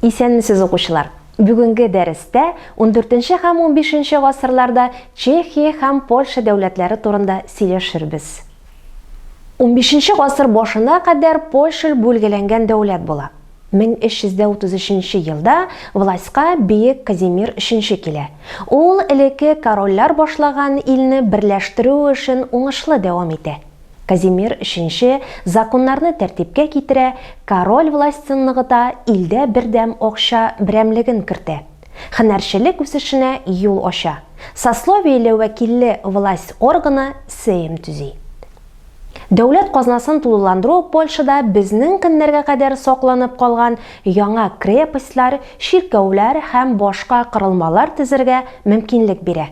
Исәнмесез, укучылар! Бүгенге дәрестә ундүртенче һәм унбишенче гасырларда Чехия һәм Польша дәүләтләре турында сөйләшербез. Унбишенче гасыр башына кадәр Польша бүлгәләнгән дәүләт була. 1333 елда властька Бөек Казимир Өченче килә. Ул элекке корольләр башлаган илне берләштерү эшен уңышлы дәвам итә. Казимир Өченче законнарны тәртипкә китерә, король властен ныгыта, илдә бердәм акча берәмлеген кертә. Һөнәрчелек үсешенә юл ача. Сословиеле вәкилле власть органы Сейм төзи. Дәүләт казнасын тулыландыру Польшада безнең көннәргә кадәр сакланып калган яңа крепостьлар, чиркәүләр һәм башка корылмалар төзергә мөмкинлек бирә.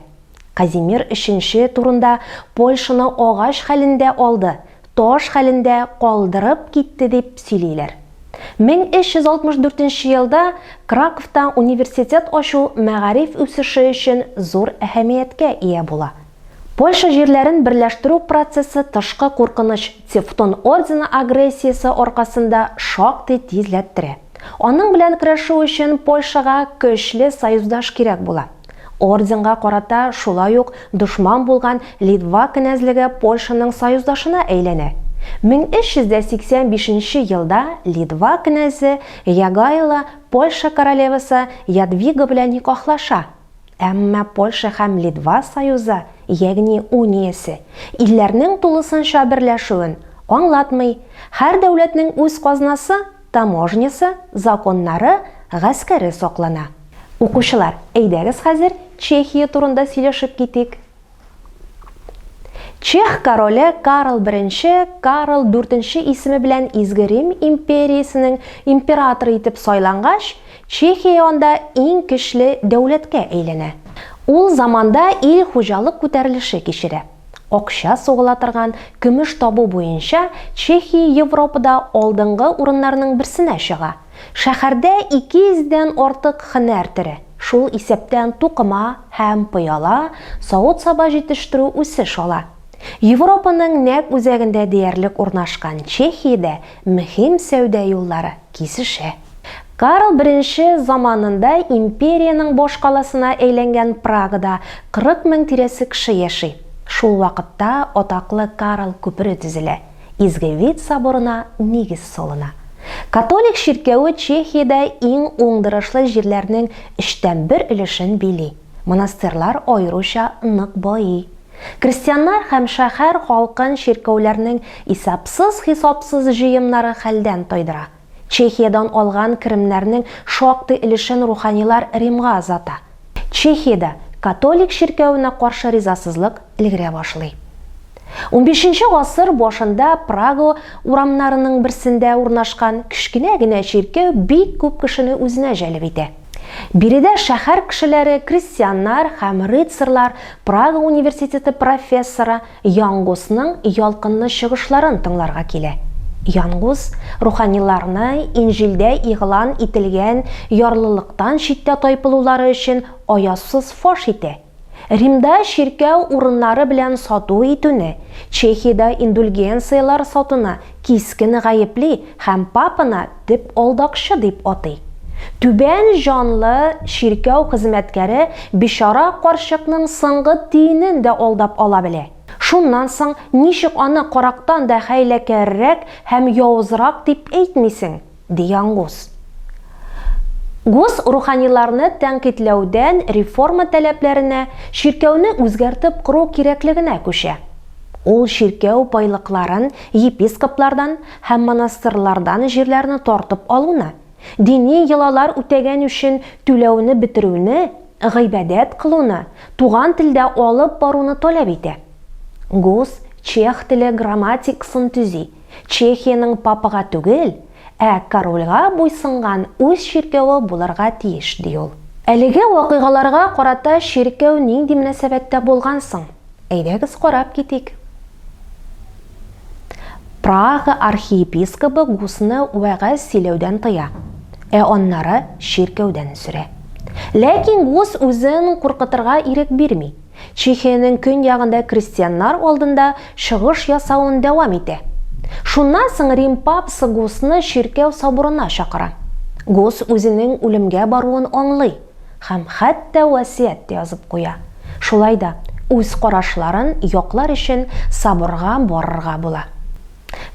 Казимир Өченче турында Польшаны агач хәлендә алды, таш хәлендә калдырып китте дип сөйлиләр. 1364 елда Краковта университет ачу мәгариф үсеше өчен зур әһәмияткә ия була. Польша җирләрен берләштерү процессы тышкы куркыныч Тевтон ордены агрессиясе аркасында шактый тизләттерә. Аның белән көрәшү өчен Польшага көчле союздаш кирәк була. Орденга карата шулай ук дошман булган Литва кенәзлеге Польшаның союздашына әйләнә. 1385 елда Литва кенәзе Ягайло Польша королевасы Ядвига белән никахлаша. Әмма Польша һәм Литва союзы, ягъни униясе, илләрнең тулысынча берләшүен аңлатмый. Һәр дәүләтнең үз казнасы, таможнясы, законнары, гаскәре саклана. Укучылар, әйдәгез хәзер Чехия турында сөйләшеп китик. Чех короле Карл I Карл IV исеме белән Изге Рим империясенең императоры итеп сайлангач, Чехия анда иң көчле дәүләткә әйләнә. Ул заманда ил хуҗалык күтәрелеше кичерә. Акча сугыла торган көмеш табу буенча Чехия Европада алдынгы урыннарның берсенә чыга. Шәһәрдә 200 дән артык һөнәр төре, шул исәптән тукыма һәм пыяла, савыт-саба җитештерү үсеш ала. Европаның нәкъ үзәгендә диярлек урнашкан Чехиядә мөһим сәүдә юллары кисешә. Карл I заманында империянең башкаласына әйләнгән Прагада 40 мең тирәсе кеше яши. Шул вакытта атаклы Карл күпере төзелә. Изге Вит соборына нигез салына. Католик чиркәве Чехиядә иң уңдырышлы җирләрнең өчтән бер өлешен били. Монастырьлар аеруча нык байый. Крестьяннар һәм шәһәр халкын чиркәүләрнең исапсыз-хисапсыз җыемнары хәлдән тайдыра. Чехиядән алган керемнәрнең шактый өлешен руханилар Римга озата. Чехиядә католик чиркәвенә каршы ризасызлык өлгерә башлый. Унбишенче гасыр башында Прага урамнарының берсендә урнашкан кечкенә генә чиркәү бик күп кешене үзенә җәлеп итә. Биредә шәһәр кешеләре, крестьяннар һәм рыцарьлар Прага университеты профессоры Ян Гусның ялкынлы чыгышларын тыңларга килә. Ян Гус руханиларны Инҗилдә игълан ителгән ярлылыктан читтә тайпылулары өчен аязсыз фаш итә. Римда чиркәү урыннары белән сату итүне, Чехиядә индульгенцияләр сатуны кискен гаепли һәм папаны төп алдакчы дип атый. Түбән җанлы чиркәү хезмәткәре бичара карчыкның соңгы тиенен дә алдап ала белә. Шуннан соң ничек аны карактан да хәйләкәррәк һәм явызрак дип әйтмисең? ди Ян Гус. Гус руханиларны тәнкыйтьләүдән реформа таләпләренә, чиркәүне үзгәртеп кору кирәклегенә күчә. Ул чиркәү байлыкларын епископлардан һәм монастырьлардан җирләрне тартып алуны, дини йолалар үтәгән өчен түләүне бетерүне, гыйбадәт кылуны туган телдә алып баруны таләп итә. Гус чех теле грамматикасын төзи, Чехиянең папага түгел, ә корольгә буйсынган үз чиркәве булырга тиеш, ди ул. Әлеге вакыйгаларга карата чиркәү нинди мөнәсәбәттә булган соң? Әйдәгез карап китик. Прага архиепискобы Гусны вәгазь сөйләүдән тыя, ә аннары чиркәүдән сөрә. Ләкин Гус үзен куркытырга ирек бирми. Чехиянең көньягында крестьяннар алдында чыгыш ясавын дәвам итә. Шуннан соң Рим папасы Гусны чиркәү соборына чакыра. Гус үзенең үлемгә баруын аңлый һәм хәтта васыять тә язып куя. Шулай да, үз карашларын яклар өчен соборга барырга була.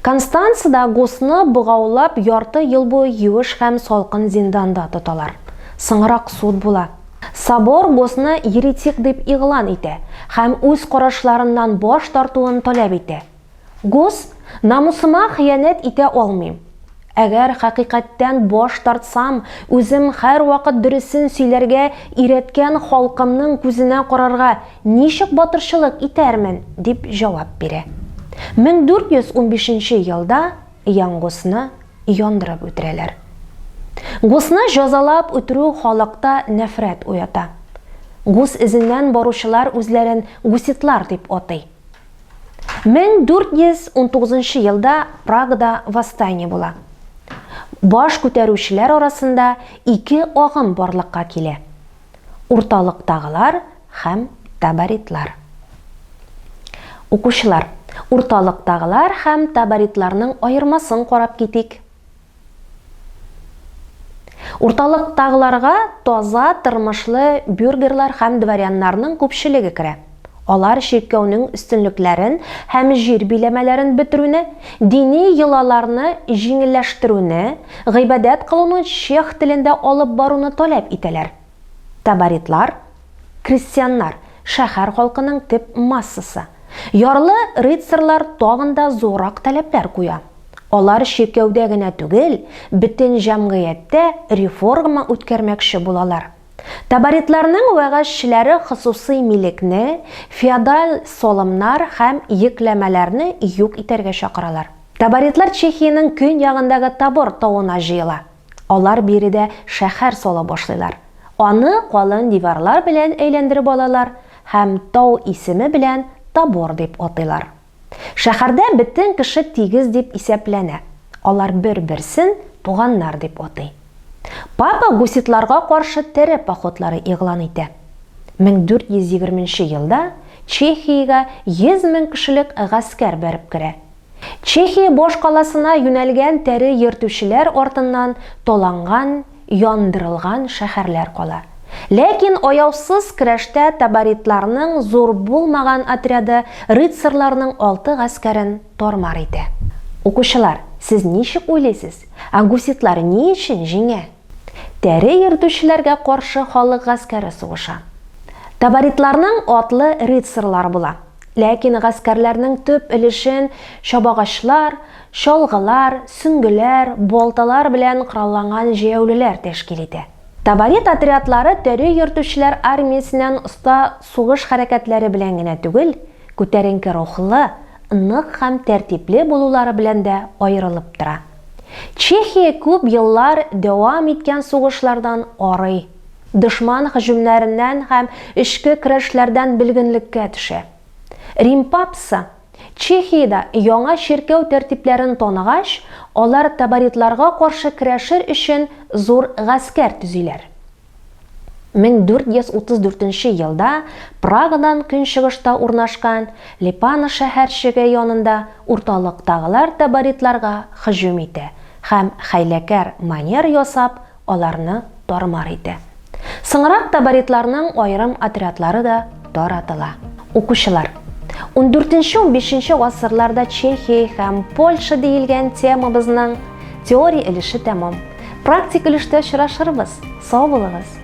Констанцада Гусны богаулап ярты ел буе юеш һәм салкын зинданда тоталар. Соңрак суд була. Собор Гусны еретик дип игълан итә һәм үз карашларыннан баш тартуын таләп итә. Гус, намусыма хыянәт итә алмыйм. Әгәр хакыйкатьтән баш тартсам, үзем һәрвакыт дөресен сөйләргә өйрәткән халкымның күзенә карарга ничек батырчылык итәрмен, дип җавап бирә. 1415 нче елда Ян Гусны яндырып үтерәләр. Гусны җазалап үтерү халыкта нәфрәт уята. Гус эзеннән баручылар үзләрен гуситлар дип атый. 1419 елда Прагада восстание була. Баш күтәрүчеләр арасында ике агым барлыкка килә. Урталыктагылар һәм таборитлар. Укучылар, урталыктагылар һәм таборитларның аермасын карап китик. Урталыктагыларга таза тормышлы бюргерлар һәм дворяннарның күпчелеге керә. Алар чиркәүнең өстенлекләрен һәм җир биләмәләрен бетерүне, дини йолаларны җиңелләштерүне, гыйбадәт кылуны чех телендә алып баруны таләп итәләр. Таборитлар, крестьяннар, шәһәр халкының төп массасы. Ярлы рыцарьлар тагын да зуррак таләпләр куя. Алар чиркәүдә генә түгел, бөтен җәмгыятьтә реформа үткәрмәкче булалар. Таборитларның вәгазьчеләре хосусый милекне, феодаль салымнар һәм йөкләмәләрне юк итәргә чакыралар. Таборитлар Чехиянең көньягындагы Табор тавына җыела. Алар биредә шәһәр сала башлыйлар. Аны калын диварлар белән әйләндереп алалар һәм тау исеме белән Табор дип атыйлар. Шәһәрдә бөтен кеше тигез дип исәпләнә. Алар бер-берсен туганнар дип атый. Папа гуситларга каршы тәре походлары игълан итә. 1420 нче елда Чехиягә 100 мең кешелек гаскәр бәреп керә. Чехия башкаласына юнәлгән тәре йөртүчеләр артыннан таланган, яндырылган шәһәрләр кала. Ләкин аяусыз көрәштә таборитларның зур булмаган отряды рыцарьларның алты гаскәрен тар-мар итә. Укучылар, сез ничек уйлыйсыз, ә гуситлар ни өчен җиңә? Тәре йөртүчеләргә каршы халык гаскәре сугыша. Таборитларның атлы рыцарьлары була. Ләкин гаскәрләрнең төп өлешен чабагачлар, чалгылар, сөңгеләр, балталар белән коралланган җәяүлеләр тәшкил итә. Таборит отрядлары тәре йөртүчеләр армиясеннән оста сугыш хәрәкәтләре белән генә түгел, күтәренке рухлы, нык һәм тәртипле булулары белән дә аерылып тора. Чехия күп еллар дәвам иткән сугышлардан арый. Дошман һөҗүмнәреннән һәм эчке көрәшләрдән бөлгенлеккә төшә. Рим папасы, Чехиядә яңа чиркәү тәртипләрен таныгач, алар таборитларга каршы көрәшер өчен зур гаскәр төзиләр. 1434 елда Прагадан көнчыгышта урнашкан Липана шәһәрчеге янында урталыктагылар таборитларга һөҗүм итә һәм хәйләкәр манер ясап аларны тар-мар итә. Соңрак таборитларның аерым отрядлары да таратыла. Укучылар, ундүртенче-унбишенче гасырларда Чехия һәм Польша диелгән темабызның теория өлеше тәмам. Практик өлештә очрашырбыз. Сау булыгыз!